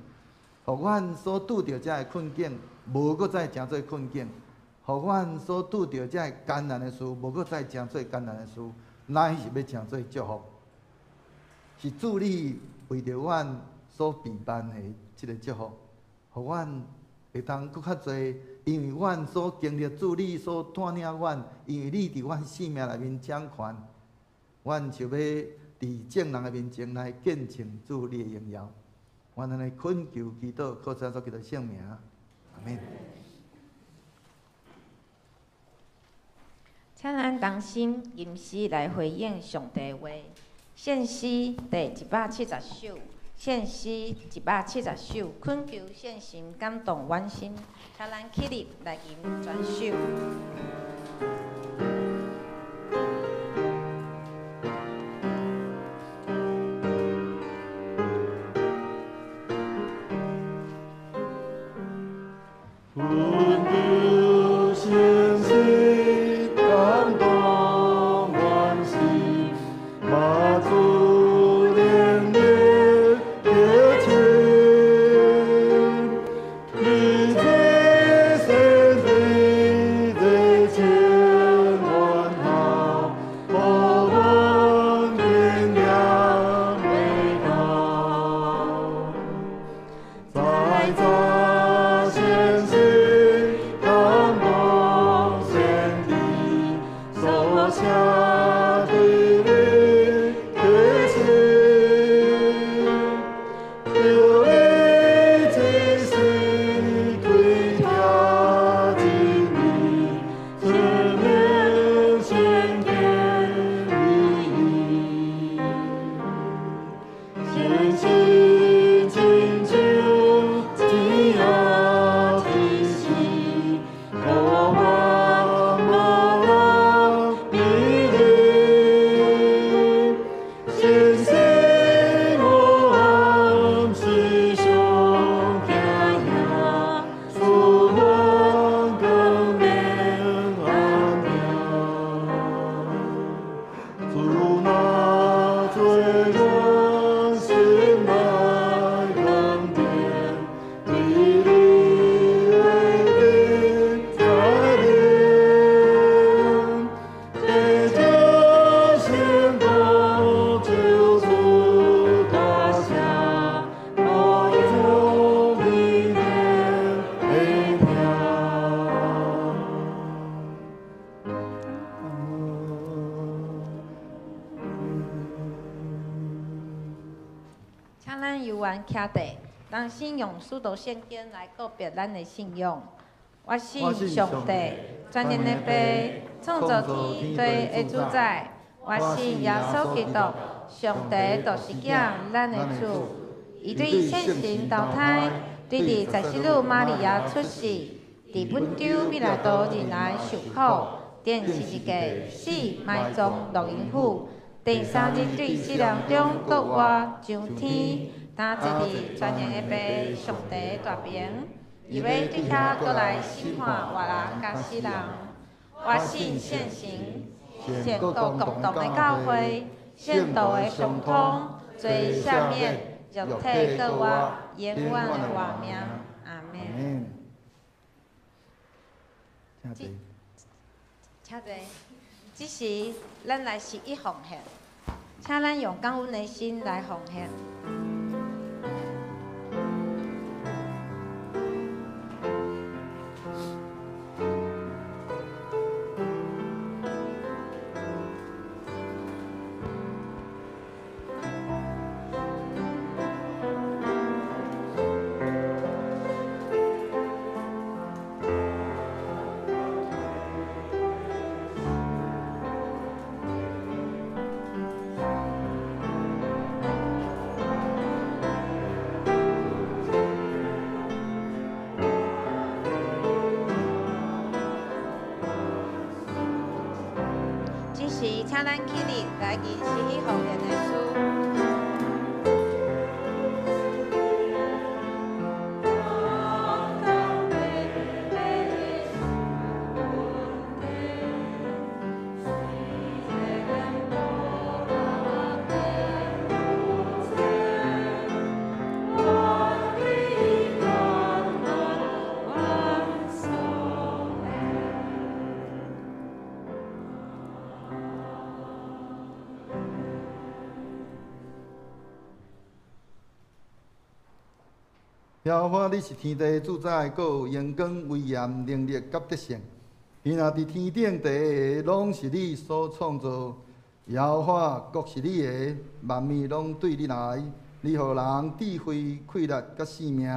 阮所拄著這个困境，無閣再成做困境；予阮所拄著這个艱難的事，無閣再成做艱難的事，乃是欲成做祝福。是主你為著阮所備辦的這个祝福，予阮會當閣較濟，因為阮所經歷主你所帶領阮，因為你佇阮生命內面掌權，阮就欲佇眾人的面前來見證主你的榮耀。阮按呢懇求祈禱，靠主耶穌基督聖名，阿們。請咱同心吟詩來回應上帝話。獻詩第170首，献诗170首，恳求圣神感动阮心，请咱起立来吟全首。信用使徒圣经来告别咱的信仰。我信上帝，全能的父，创造天地的主宰。我信耶稣基督，上帝独生子，咱的主。伊对圣神投胎，对伫十四女玛利亚出世，伫本丢彼拉多忍耐受苦，钉十字架死埋葬落阴府，第三日对死人中复活上天。担坐伫全能的父上帝大爿，伊欲对遐阁来审判活人佮死人。我信圣神，圣徒共同的教会，圣徒的相通，罪赦免，肉体复活，永远的活命。阿们。请坐。这时，咱来十一奉献，请咱用感恩的心来奉献。请咱起立来吟十一奉献的诗。耶和华，你是天地的主宰，阁有荣光、威严、能力佮得胜。天若伫天顶地下，拢是你所创造。耶和华，国是你的，万物拢对你来。你予人智慧、气力佮性命，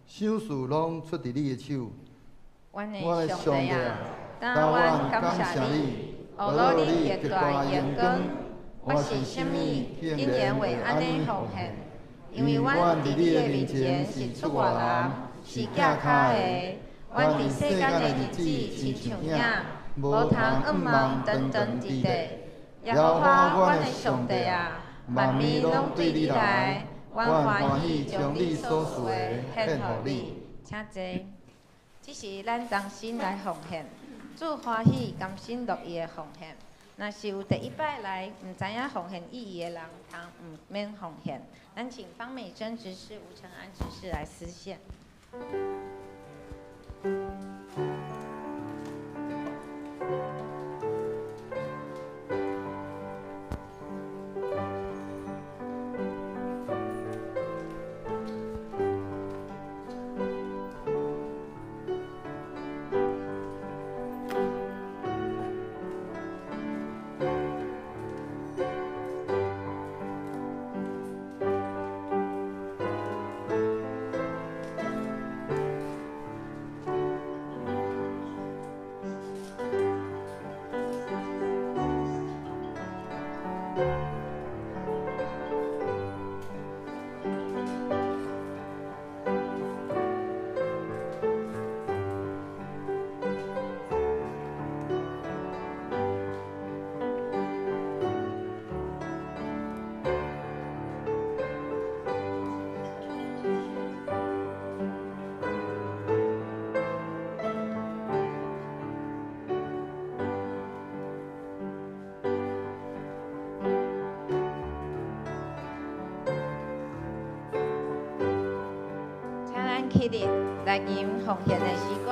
赏赐拢出伫你的手。阮的上帝啊，当阮感谢你，学罗你极大荣光。我是啥物，竟然会按呢奉献？因為阮佇你的面前是出外人，是寄跤的。阮佇世間的日子親像影，無通向望長長佇地。耶和華阮的上帝啊，萬民攏對你來，阮歡喜將你所賜的獻予你。請坐。這是咱同心來奉獻，主歡喜甘心樂意的奉獻。若是有第一擺來毋知影奉獻意義的人，通毋免奉獻。咱請方美珍執事、吳承安執事來司獻。起立來吟奉獻的詩歌。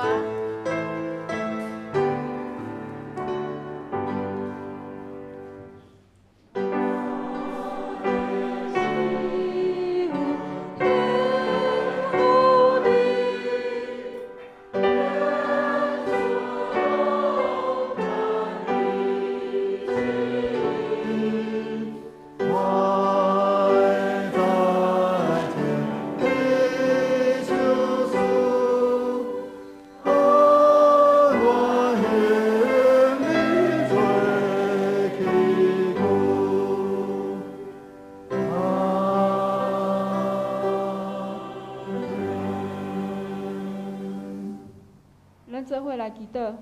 做伙來祈禱，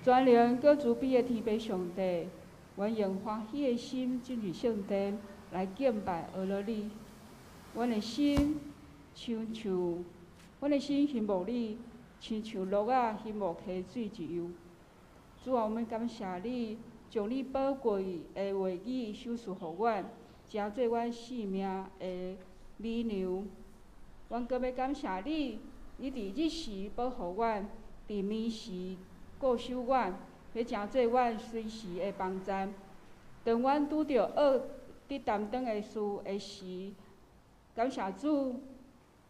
全能閣慈悲的天父上帝，阮用歡喜的心進入聖殿來敬拜阿羅你。阮的心親像，阮的心欣慕你，親像鹿仔欣慕溪水一樣。主啊，我們感謝你，將你寶貴的話語賞賜予阮，成做阮性命的米糧。阮閣欲感謝你。你佇日時保護阮，佇暝時顧守阮，欲成做阮隨時的幫贊。當阮拄著惡得擔當的事的時，感謝主，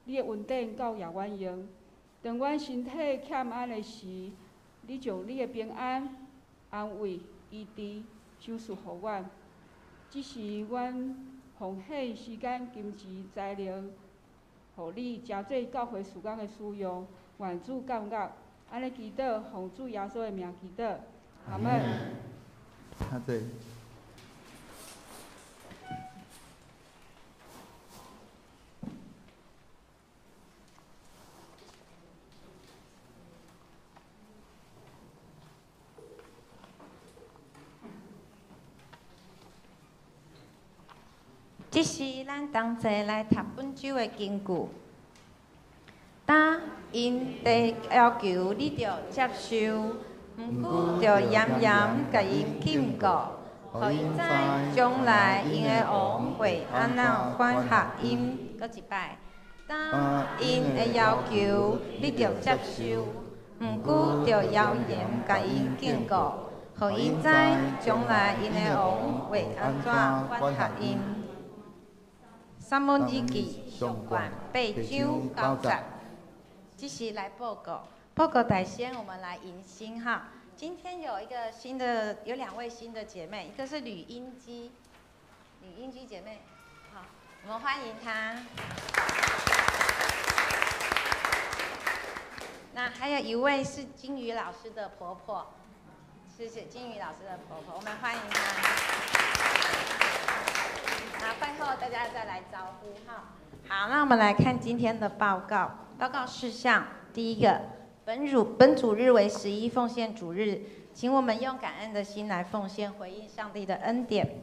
你的恩典夠予阮用。當阮身體欠安的時，你將你的平安、安慰、醫治賞賜予阮。這是阮奉獻時間、金錢、才能，予你成做教會事工的使用，願主感覺。按呢祈禱，奉主耶穌的名祈禱，阿們。請坐。這是咱同齊來讀本周的經句。當𪜶的要求，你著接受，毋過著嚴嚴共𪜶警告，予𪜶知將來𪜶的王會按怎管轄𪜶。閣一擺，當𪜶的要求，你著接受，毋過著嚴嚴共𪜶警告，予𪜶知將來𪜶的王會按怎管轄𪜶。撒母耳記上卷八章九節，這是來報告。報告大先，我們來迎新哈。今天有一個新的，有兩位新的姐妹，一個是呂英姬，呂英姬姐妹，好，我們歡迎她。那還有一位是金魚老師的婆婆，謝謝金魚老師的婆婆，我們歡迎她。那會後大家再來招呼哈。好，那我們來看今天的報告。報告事項，第一個，本主日為十一奉獻主日，請我們用感恩的心來奉獻，回應上帝的恩典。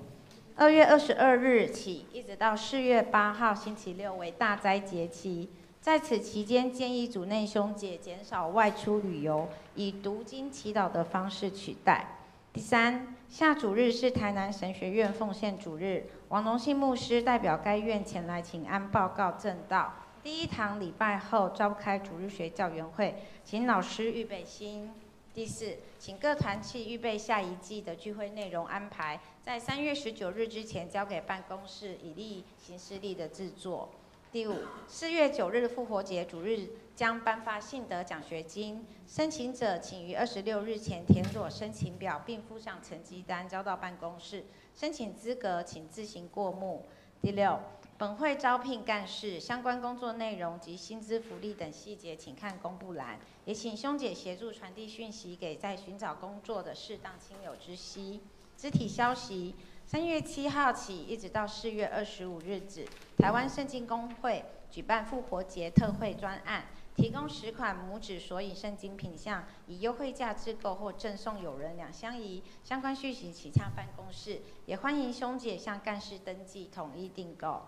2月22日起，一直到4月8號星期六為大齋節期。在此期間，建議主內兄姐減少外出旅遊，以讀經祈禱的方式取代。第三，下主日是台南神學院奉獻主日，王榮信牧師代表該院前來請安報告證道。第一堂禮拜後召開主日學教員會，請老師預備心。第四，請各團契預備下一季的聚會內容安排，在3月19日之前交給辦公室，以利行事曆的製作。第五，4月9日復活節主日將頒發信德獎學金，申請者請於26日前填妥申請表，並附上成績單交到辦公室。申請資格請自行過目。第六，本會招聘幹事，相關工作內容及薪資福利等細節，請看公布欄。也請兄姐協助傳遞訊息給在尋找工作的適當親友知悉。肢體消息：3月7號起，一直到4月25日止，台灣聖經公會舉辦復活節特惠專案，提供10款拇指索引聖經品項，以優惠價自購或贈送友人兩相宜。相關訊息請洽辦公室，也歡迎兄姐向幹事登記，統一訂購。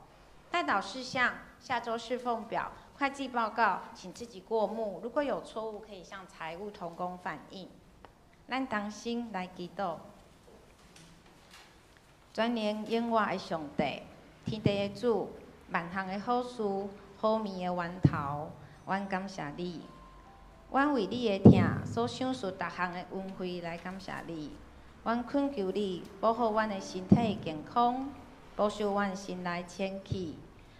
代禱事項：下週侍奉表、會計報告，請自己過目。如果有錯誤，可以向財務同工反映。咱同心來祈禱。全能永活的上帝，天地的主，萬項的好事，好味的源頭，阮感謝你。阮為你的疼所賞賜逐項的恩惠來感謝你。阮懇求你保護阮的身體健康，保守阮心內清氣，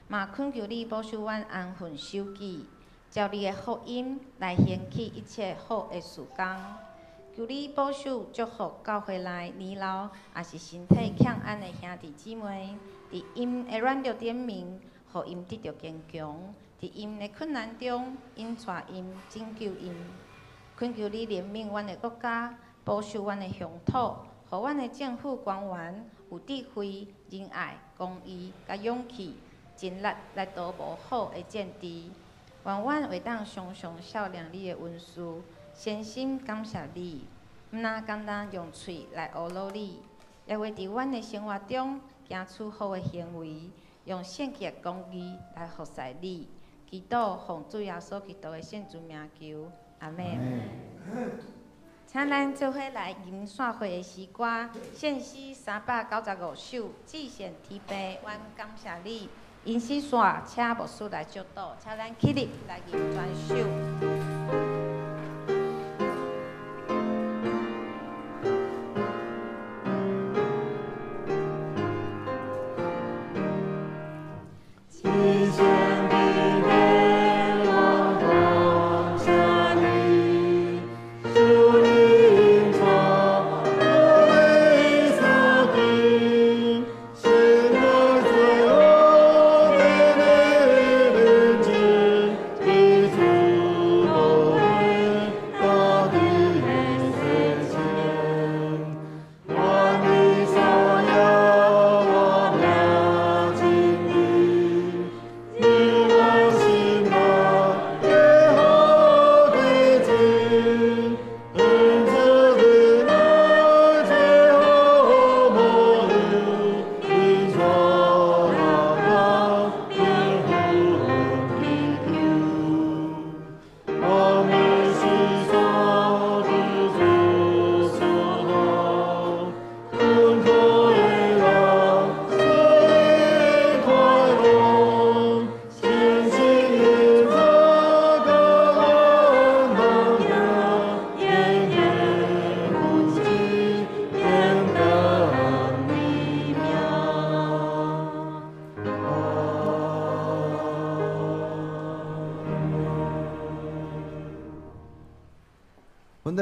嘛懇求你保守阮安分守己，照你的福音來興起一切好的事工。求你保守祝福教會內年老抑是身體欠安的兄弟姊妹，佇𪜶的軟弱頂面，予𪜶得著堅強；佇𪜶的困難中，引帶𪜶，拯救𪜶。懇求你憐憫阮的國家，保守阮的鄉土，予阮的政府官員有智慧、仁愛、公義佮勇氣，盡力來圖謀好的政治。願阮會當常常數念你的恩賜，誠心感謝你，毋但單單用喙來呵咾你，也會佇阮的生活中行出好的行為，用聖潔公義來服侍你。祈禱奉主耶穌基督的聖尊名求，阿們。請咱做伙來吟散會的詩歌，獻詩395首，至善天父，阮感謝你。吟詩煞，請牧師來祝禱，請咱起立來吟全首。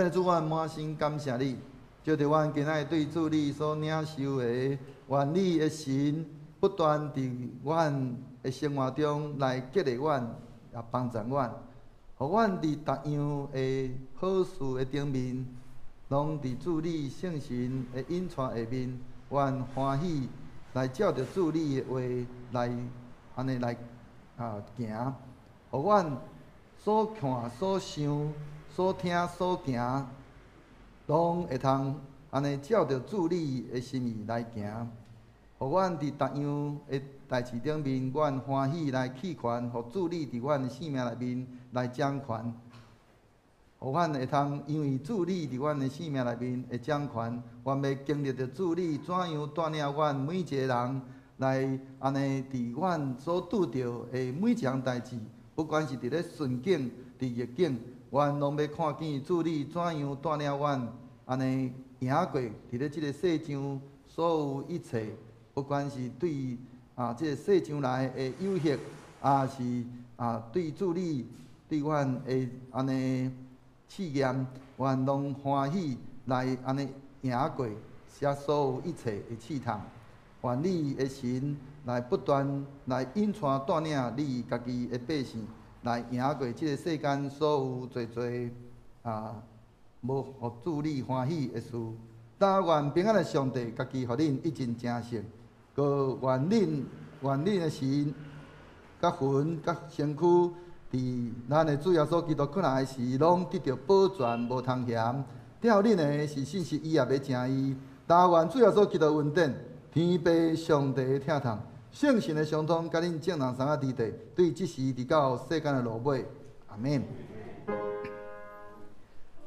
主，阮滿心感謝你，藉著阮今仔日對主你所領受的原理的神，不斷佇阮的生活中來激勵阮，也幫助阮，予阮佇逐樣的好事的頂面，攏佇主你聖神的引帶下面，阮歡喜來來照著主你的話來按呢來行，予阮所看、所想、所聽、所行，攏會通按呢照著主你的心意來行。予阮佇逐樣的代誌頂面，阮歡喜來棄權，予主你佇阮的生命內面來掌權。予阮會通因為主你佇阮的生命內面會掌權，阮欲經歷著主你怎樣帶領阮每一个人來按呢佇阮所拄著的每一項代誌，不管是佇咧順境、佇逆境，阮攏欲看見主你怎樣帶領阮按呢贏過佇咧這个世上所有一切，不管是對這个世上來的誘惑，抑是對主你對阮的按呢試驗，阮攏歡喜來按呢贏過這所有一切的試探。願你的神來不斷來引帶帶領你家己的百姓來贏過這个世間所有濟濟無予主你歡喜的事。但願平安的上帝家己予恁一盡成聖，閣願恁願恁的神、佮魂、佮身軀，佇咱的主耶穌基督閣來時，攏得著保全，無通嫌。疼恁的是信實，伊也欲成伊。但願主耶穌基督恩典、天父上帝的疼痛、聖神的相通，佮恁眾人三仔佇地，對這時直到世間的落尾。阿們。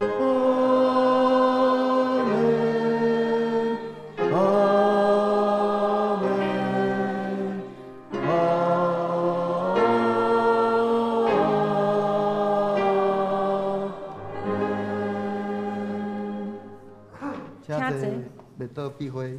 阿們，阿們，阿們。請坐，欲倒閉會。